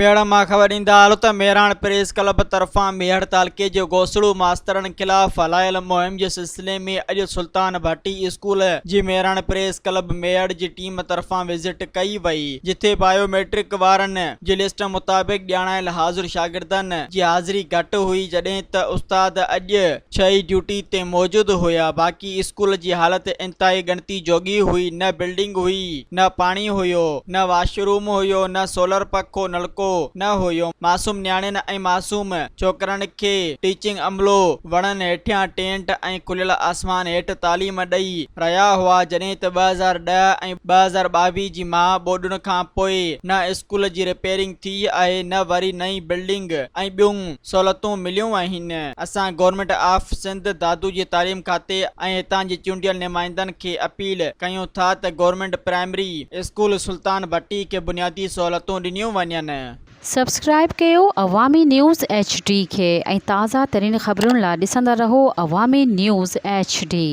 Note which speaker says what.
Speaker 1: ميهڙ مان خبر ڏيندا هلو ته مهراڻ پريس ڪلب طرفان ميهڙ تعلقي جي گوسڙو ماسترن خلاف هلايل مهم جي سلسلي ۾ اڄ سلطان ڀٽي اسڪول جي مهراڻ پريس ڪلب ميهڙ جي ٽيم طرفان وزٽ ڪئي وئي جٿي بايو ميٽرڪ وارن جي لسٽ مطابق ڄاڻايل حاضر شاگردن جي حاضري گهٽ هئي جڏهن ته استاد اڄ ڇهه ئي ڊيوٽي تي موجود هيا باقي اسڪول جي حالت انتهائي ڳڻتي جوڳي هئي نه بلڊنگ هئي نه پاڻي هيو، نه واش روم هيو، نه سولر پکو نلڪو نه هيو، معصوم نياڻين ۽ معصوم ڇوڪرن کي ٽيچنگ عملو وڻن هيٺيان ٽينٽ ۽ کليل آسمان هيٺ تعليم ڏئي رهيا هئا، جڏهن ته 2010 ۽ 2022 جي مها ٻوڏن کان پوء نه اسڪول جي رپيئرنگ ٿي آهي نه وري نئين بلڊنگ ۽ ٻيون سهولتون مليون آهن. اسان گورنمينٽ آف سنڌ دادو جي تعليم کاتي ۽ هتان جي چونڊيل نمائندن کي اپيل ڪيون ٿا ته government primary school Sultan Bhatti کي بنيادي سهولتون ڏنيون وڃن.
Speaker 2: سبسڪرائيب ڪيو عوامي نيوز ايڇ ڊي کي ۽ تازه ترين خبرن لا ڏسندا رهو عوامي نيوز ايڇ ڊي.